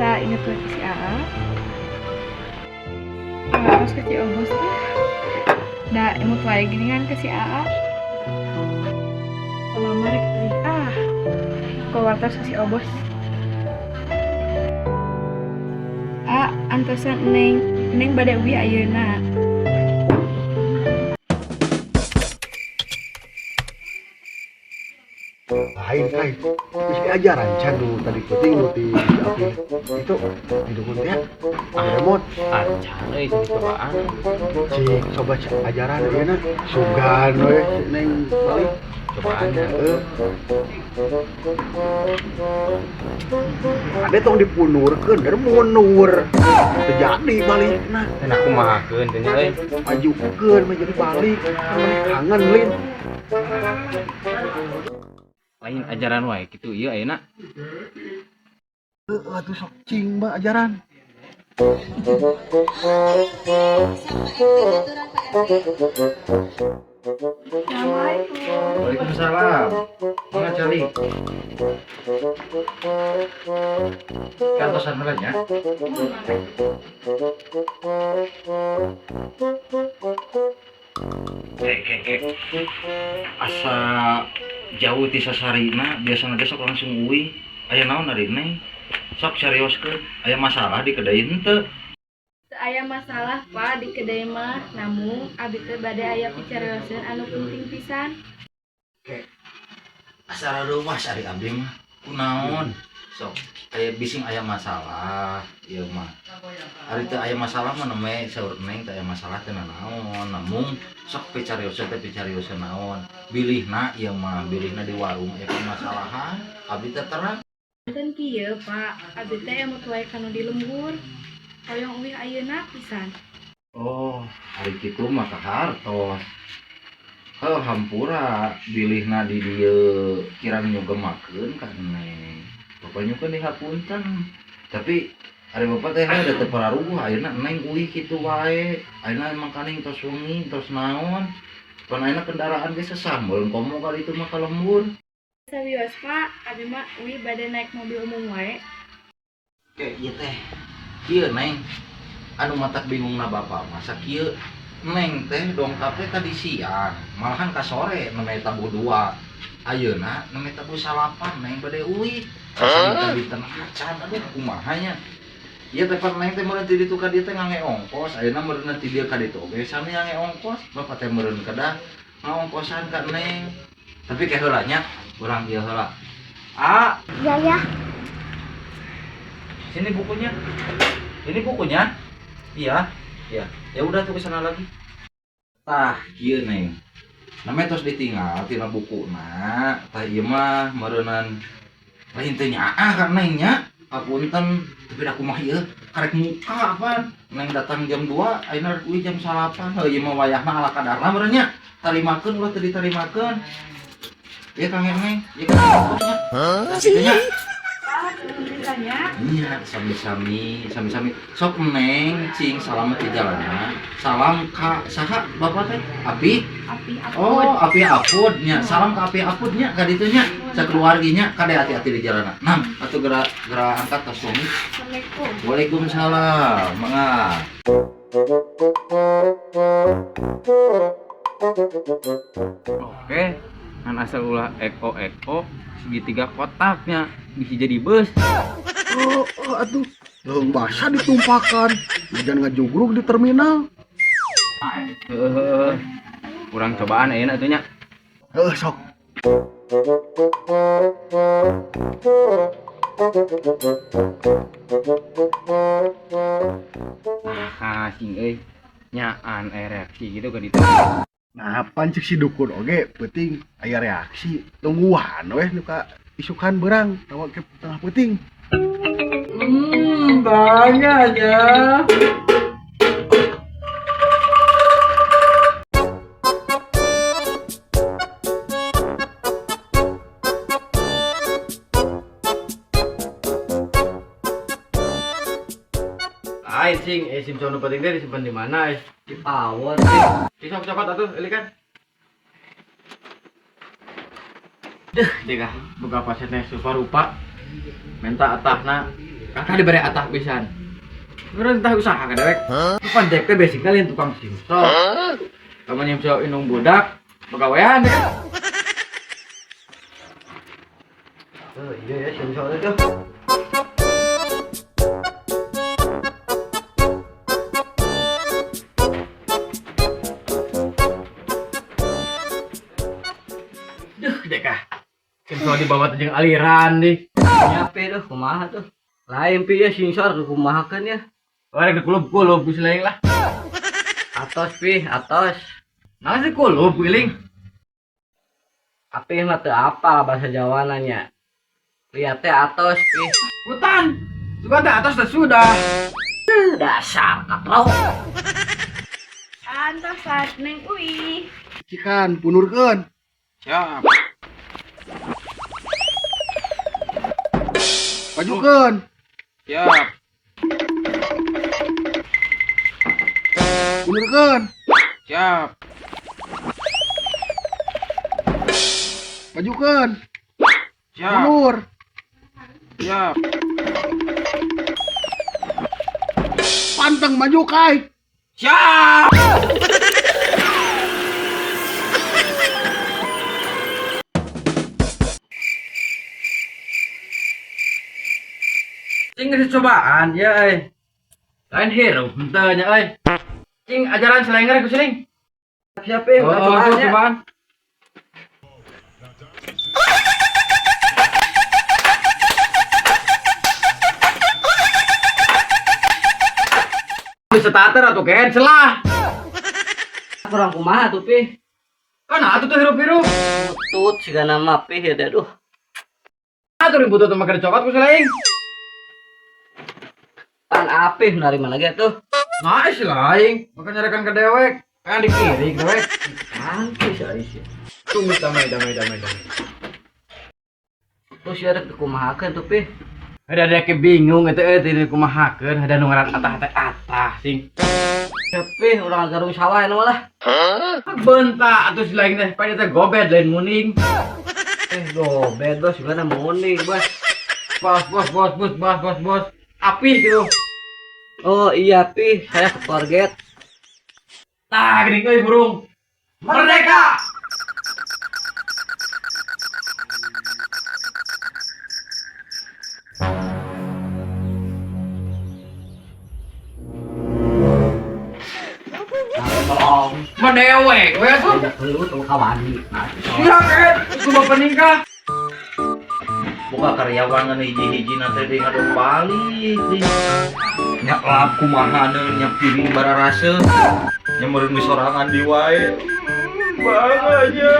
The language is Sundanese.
Asa inget we si Aa. Harus ke Ciobos ah. Da imut wae gini kan ke si Aa. Kalau marek ah. Keluar terus ke si Obos. A antosan neng neng bade uih ayeuna. Lain kai geus diajaran can nu tadi peuting nu ti api itu di dukun teh remote Acan euy sing cobaan. Cik coba cek ajaran ayeuna sugan we si neng balik. Cobaan ya. Heeh. Ade tong dipunurkeun der mundur. Teu jadi balikna. Dan aku mahakeun teh nya euy. Majukeun mah jadi balik. Kangen lin. Lain ajaran wae kitu ieu ayeuna. Heeh atuh sok cing mah ajaran. Assalamualaikum. Waalaikumsalam. Mana cari? Kantosan heula nya. Asa jauh ti sasarina biasana ge sok langsung uih. Aya naon ari Neng? Sok serioskeun. Aya masalah di kedai henteu? Teu aya masalah Pak di kedai mah, namun abi teh bade aya picarioseun anu penting pisan. Asa reuwas ari abdi mah. Kunaon? Sok aya bising aya masalah ieu mah. Ari teu aya masalah mah neme saur Neng teu aya masalah teu nanaon. Namun sok picarioseun teh picarioseun naon. Bilihna ieu mah, bilihna di warung aya permasalahan, abdi teh terang. Enten kieu Pak, abi teh emut wae kanu di lembur. Hoyong uih ayeuna pisan. Oh, ari kitu mah kahartos. Heuh hampura bilihna di dieu kirang nyugemakeun ka Neng. Bapak nyukeun dihapunten. Tapi ari bapak teh da teu pararuguh ayeuna Neng uih kitu wae. Ayeuna emang kaning tos wengi tos naon. Pan ayeuna kendaraan ge sesah meureun komo ka ditu mah ka lembur. Sawios Pak, abi mah uih bade naik mobil umum wae. Oke, ieu teh. Kieu Neng. Anu matak bingungna bapak masa kieu Neng teh dongkap teh tadi siang, malahan ka sore nembe tabuh 2. Ayeuna nembe tabuh 9 Neng bade uih. Asa dinten acan aduh kumaha nya. Ieu teh pan Neng teh meureun ti ditu ka dieu teh ngange ongkos, ayeuna meureun ti dieu ka ditu oge sami ngange ongkos. Bapak teh meureun kedah ngaongkosan ka Neng. Tapi ke heula nya, urang ieu heula. A. Ya ya. Sini bukunya. Ini bukunya. Iya. Iya. Ya udah tuh ke sana lagi. Tah, kieu Neng. Namanya tos ditinggal tina bukuna. Tah ieu mah meureunan lain teh nyaah ka Neng nya. Apunten, tapi da kumaha ieu karek muka apaan. Neng datang jam 2, ayeuna rek uih jam 9. Heuh ieu mah wayahna ala kadarna meureun nya. Tarimakeun ulah teu ditarimakeun. Ieu Kang Neng, ieu Kang nya. Tah kitu nya. Iya, sami-sami, sami-sami. Sok Neng, cing salamet di jalanna. Salam ka saha bapak teh? Api? Api Apud. Oh, Api Apud nya. Salam ka Api Apud nya ka ditu nya. Sakeluargi nya kade hati-hati di jalanna. Nam, atuh geura geura angkat tos suami. Assalamualaikum. Waalaikumsalam. Mangga. Oke, kan asal ulah eko-eko segitiga kotaknya bisa jadi bus. Oh, oh atuh leung basa ditumpakan. Hujan ngajugrug di terminal. Heeh. Kurang cobaan ayeuna atuh nya. Heuh sok. Ah, sing euy. Nyaan aya reaksi gitu ka ditu. Nah, pan cek si dukun oge peuting aya reaksi. Tungguan weh nu ka isukan beurang tawa ke tengah peuting. Banyak ya. Ai sing, sim sono penting teh disimpan di mana? Di pawon. Pisau cokot atuh, ini kan. Deh, jika buka pasiennya rupa rupa. Minta atahna Kakak diberi atah pisan. Urang tah usaha ka dewek. Pan dek teh basic lain tukang simso. Kamu nyimso indung budak, pegawaian deh kan. Oh iya ya simso itu. Duh, dek ah. Simso dibawa jeung aliran nih. Nyape tuh kumaha tuh. Lain pi ya simso harus kumahakeun ya. Orang di kulub-kulub geus lain lah. Atos pi, atos. Nah sih kulub guling. Api mah teu apa bahasa Jawa nanya. Lihat teh atos pi. Hutan. Suka teh atas teh sudah. Dasar katro. Antosan Neng Uwi. Cikan punurkeun. Siap. Majukeun. Siap. Punurkeun. Siap. Majukeun. Siap. Mundur. Siap. Pantang maju kai. Siap. Cing geus cobaan ya euy. Lain hirup henteu nya euy. Cing ajaran selenger ku siling. Siap pi, Oh, cobaan ya. cobaan. Bisa starter atau cancel lah. Kurang kumaha tuh pi. Kan atuh tuh hirup-hirup. Tut siga nama pi ya deh duh. Atuh ribut tuh make dicokot ku siling. Pan api dari mana ge tuh? Nah, si lain. Maka nyarekan ke dewek. Kan di kiri ke dewek. Nanti sih. Tunggu damai damai damai damai. Terus ya rek dikumahakeun tuh pi. Ada ada ke bingung itu tidak kumahakeun ada nu ngaran atah teh atah sing. Pi urang garung sawah anu lah. Bentak atuh si lain teh pada teh gobed lain muning. Gobed bos gimana muning bos. Bos bos bos bos bos bos bos. Api gitu. Oh iya pi, saya ke target. Tah geuning euy burung. Merdeka. Tolong. Mah dewek we atuh. Belut tuh kawani. Iya kan, cuma peningkah. Buka karyawan ngan hiji-hiji nanti deui ngadon balik deui. Nya lap kumaha nya piring bararase. Nya meureun geus sorangan di wae. Banganya.